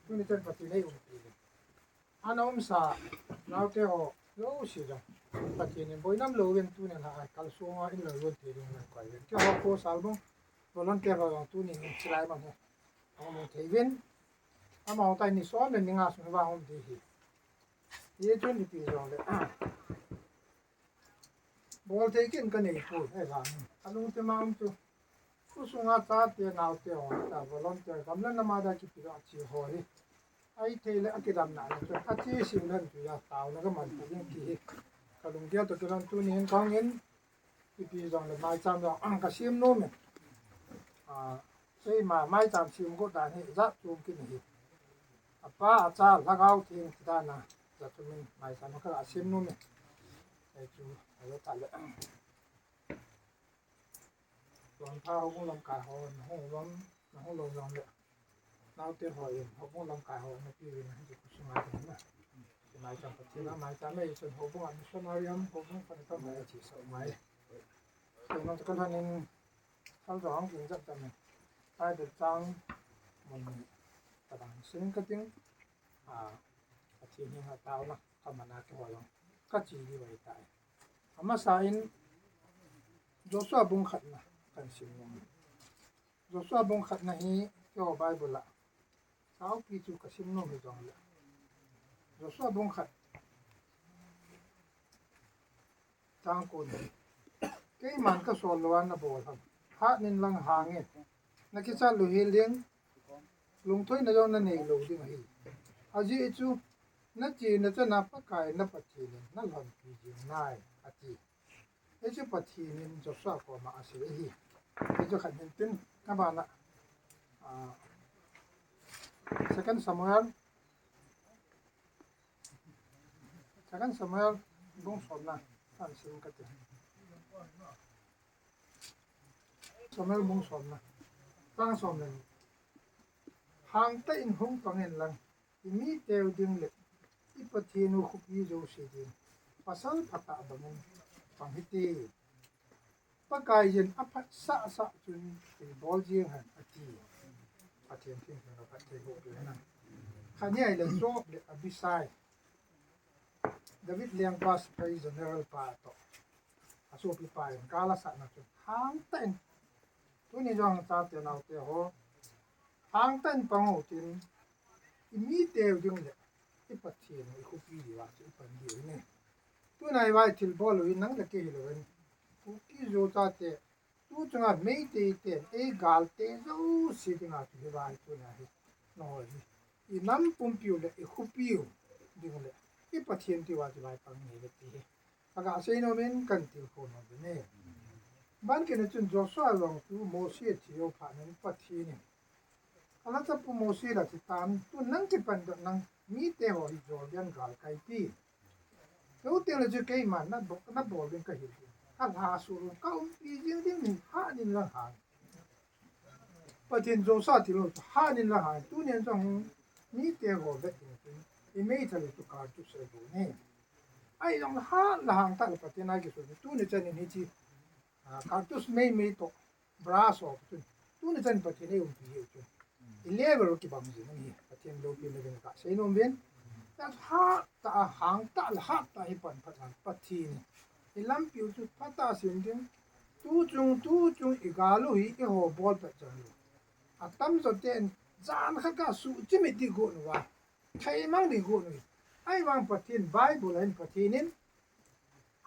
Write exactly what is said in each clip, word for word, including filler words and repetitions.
Tuni chan Pathen ei umpi le. Ana umsa naote ho jouse jong Pathen in boina umlou vin tunin ha kalsong a in lo lhun thei ding in koi uvin. Keiho Pu Salbung volunteer ho jong tunin chilai man hi ahung lhun thei uvin. Amaho tah in ni som le ni nga sung vang um ding ahi. Hichun ipi jongle bol thei kit kanei poi, ahivangin alungthim a um chu, khosunga chate naote ho, ta volunteer gam le nam a dia kipe a che ho hi, ahithei le akidamna a chun ache sing lhon chu a taona kaman peh ding ti hi kalunggel toh kilhon tunin kahung in, ipi jongle maicham jong kasem nom in. A, keima maicham sem got dan hi jat chom kit ahi. Apa, Acha, Lhagao Theng ti dan a jat chom in maicham ka sem nom in. Hichu ahi tale. Tuan pha houbung lamkai ho, nahung uvem, nahung lou jongle, naote ho in houbung lamkai ho na pe uvin, hiche khosunga ding na. Maicham Pathen a maicham ahi chun houbung a missionary ham, houbung pan tam mai ache sah mai. Keiman chu kalhon in thal jong ging jat jat in, Bible chang mun tabang sim kating, a, Pathen henga taona kaman a keiho jong kache diu ahitai. Amasa in Joshua bung khatna kasim nom. Joshua bung khatna hi keiho Bible a saopi chu kasim nom hijongle, Joshua bung khat chang ko ni. Keiman kasol lou a nabol ham, hat in lang hang in, nakichat louhel ding, lungthoina jong nanei lou ding ahi. Ajeh chu, nachena chan a Pakai na Pathen in nalhonpi jing nai, ati. Hichu Pathen in Joshua koma asei ahi. Hichu khat hin tin, abana, a, Second Samuel, Second Samuel bung somna, kasim kate. Samuel bung somna, chang som le ni. Hangtah in hung pang in lang, imiteu ding le i Pathen u khopi jouse ding pasal phatah bang in pang hite. Pakaiyin aphatsah sah chun thilbol jeng hen, ati. Pathen thilbol aphat thei ho pe hen. Khat ni ahile Joab le Abisai, David lengpa sepai general pa toh, asopipa in gal asatna chun hangtah in, tuni jong chate naote ho, hangtah in pang utin, imiteu ding le i Pathen u i khopi diu a chu ipan diu ahi. Tuna hi vai thilbol u hi nang le kei hilou in, Kuki Zo chate, tu chunga Meitei ten eigalte jouse dinga chu hi vai tuna hi, nangho hi inam pumpiu le i khopiu ding le i Pathen diu a chu vai pang nei le ti hi kaga sei nom in katilkhou nom in ahi. Ban kit na chun Joshua jong chu Mose thi jou phat in Pathen in, alhachapu Mose la, chutan tun nang kipandoh nang mite ho hi Jordan gal kaipi. Chuteng teng le chu keiman nabol, nabol ding kahi ding, kalhasuh ding, kaumpi jing ding, hat in lang hang. Pathen Joshua tilou chu hat in lang hang. Tunin jong mite ho vet ding chun imeithal u chu kartuch seibu ne. Ahijong hat le hangtah le Pathen a kisun, tuni chan in hiche, a, kartuch meimei toh brass ho chun, tuni chan Pathen eiumpi hi chun, i level u kibang jing ahi. Pathen loupina ding kasei nom in. Hat tah a, hangtah le hat tah a hi pan phat in Pathen in ilampiu chu phatah a sem ding. Tu chung, tu chung igal u hi eiho bol phat chan lou. Atamjo ten jan khat kah suhchimit ding gon uva, theimang ding gon u ahi. Ahivang Pathen Bible a hin Pathen in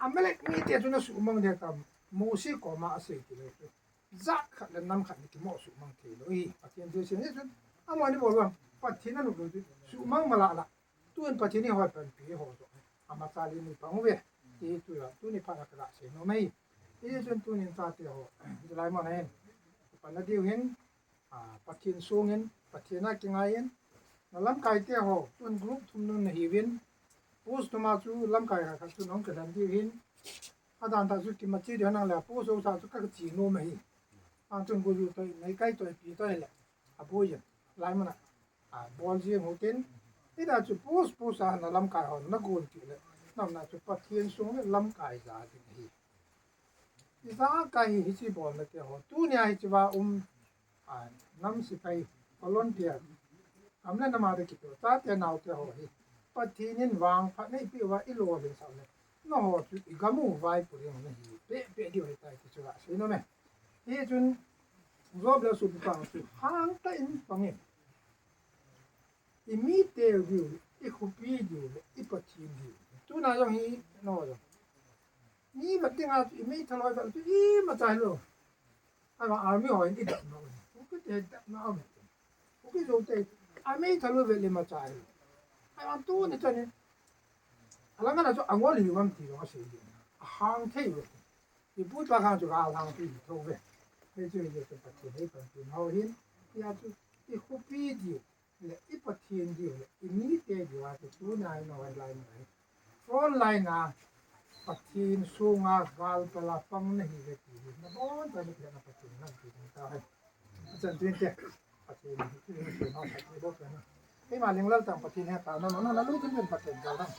Amalek mite chu nasuhmang ding tia Mose koma asei tilou chu, jat khat le nam khat ni kimoh suhmang theilou ahi. Pathen thilsem hi chun, amani bol uva Pathen anop lou chu suhmang mala la. Tun Pathen in eiho panpi ho joh, amachal in eipang uve ti hi tuja tuni phat a kaga sei nom ahi. Hichun tunin chate ho, hilai mun a hin ipanna diu hin, a, Pathen sungin, Pathen a kingai in, na lamkaite ho, tun group thum nung nahiuvin, post thum a chu lamkai khat khat chu nahung kilhen diu hin, adan tah chu kimache diu hinangle post jouse chu kache nom ahi. Ahin chun guju toh, neikai toh, ipi toh hile, aboi in, hilai mun a, a, bol jeng utin, hita chu post post a na lamkai ho nagon kit le, naumna chu Pathen sung le lamkai ja ding ahi. Ijakai hi hiche bolna te ho, tunia hichea um, a, nam sepai, volunteer, Ham le nam a te kitoh, chate naote ho hi Pathen in vangphat neipeh uva ilolhinsah le, nangho chu igamu vaipo ding nahi, peh peh diu ahitai ti chu gasei nom e. Hichun Job le asopipa chu hangtah in pangin, imite diu, ikhopi diu le iPathen diu. Tuna jong hi nangho jong, mi vet dinga chu imeithal hoi vet chu imacha hilou. Ahivang army ho in idopna u, Kuki te dopna um e. Kuki Zo te ameithal u vet le imacha hilou. Ahivang tuni chan in, alanga chu angol hiu ham ti jong asei ding, ahang thei uve. Ipu ipa khan chu galhang thei thou ve. Hichu hijeh chun Pathen in eipanpi ho ahin, hia chu ikhopi diu le iPathen diu le imite diu a chu tuna hi nangho lai ngai, front line a Pathen sunga galpal a pang nahiuve ti hi nabonchauvin Pathen in lampi ding tahen. Achan tuinte, Pathen in Pathen in Pathen in, keima leng lal tang Pathen he ta na na na lungthim in Pathen gal dang.